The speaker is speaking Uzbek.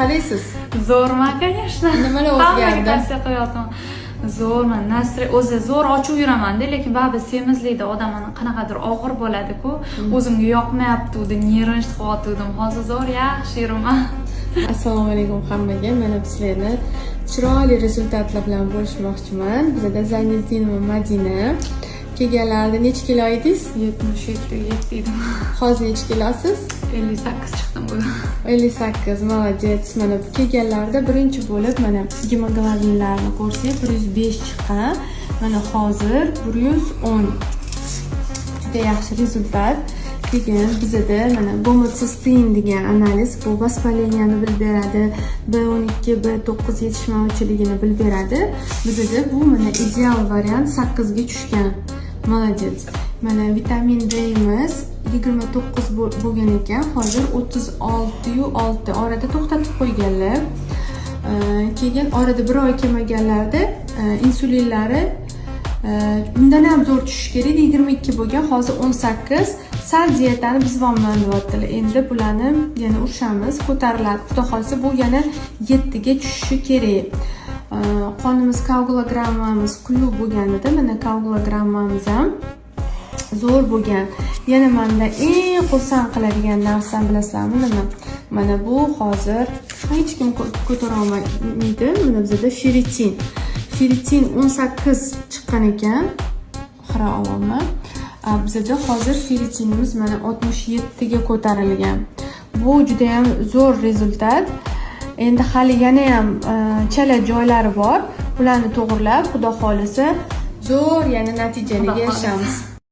Qalaysiz? Zo'rman, конечно. Nimalar Hammaga o'zgardi? tavsiya qilyapman. Zo'rman. Настро o'zi zo'r ochiq yuramanda, lekin baribir semizlikda odam qanaqadir og'ir bo'ladi-ku. O'zimga yoqmayapti, нервничать qilyotgandim. Hozir zo'r, yaxshi yuraman. Assalomu alaykum hammaga. Mana sizlarni chiroyli результат lar bilan bo'lishmoqchiman. Bizada Zayniddinova Madina kelganlarida necha kilo edingiz? 77 7 edim. Hozir necha kilosiz? 58 chiqdim bugun. 58, молодец. Mana kelganlarida birinchi bo'lib mana gemoglobinlarni ko'rsak, 105 chiqqan. Mana hozir 110. Juda yaxshi результат. Keyin bizada mana gomotsistein degan analiz, bu воспаление ni bilib beradi, B12, B9 yetishmovchiligini bilib beradi. Bizada bu mana ideal variant 8 ga tushgan. Молодец. Mana vitamin D'miz 29 bo'lgan ekan, hozir 36,6, orada to'xtatib qo'yganlar. Keyin orada bir oy kelmaganlarda insulinlari bundan ham zo'r tushishi kerak edi, 22 bo'lgan, hozir 18. Sal dietani buzyapman deyaptilar. Endi bularni yana urishamiz, ko'tariladi, xudo xohlasa. Bu yana 7 ga tushishi kerak. Qonimiz, koagulogrammamiz quyuq bo'lganida, mana koagulogrammamiz ham zo'r bo'lgan. Yana manda eng xursand qiladigan narsam bilasizlarmi nima? Mana bu hozir hech kim ko'tara olmaydi. Mana bizada ferritin. Ferritin 18 chiqqan ekan. Xira olyapman. Bizada hozir ferritinimiz mana 67 ga ko'tarilgan. Bu juda ham zo'r результат. Endi hali yana ham chala joylari bor. Ularni to'g'irlab, xudo xohlasa, zo'r yana natijalarga Xudo xohlasa. erishamiz.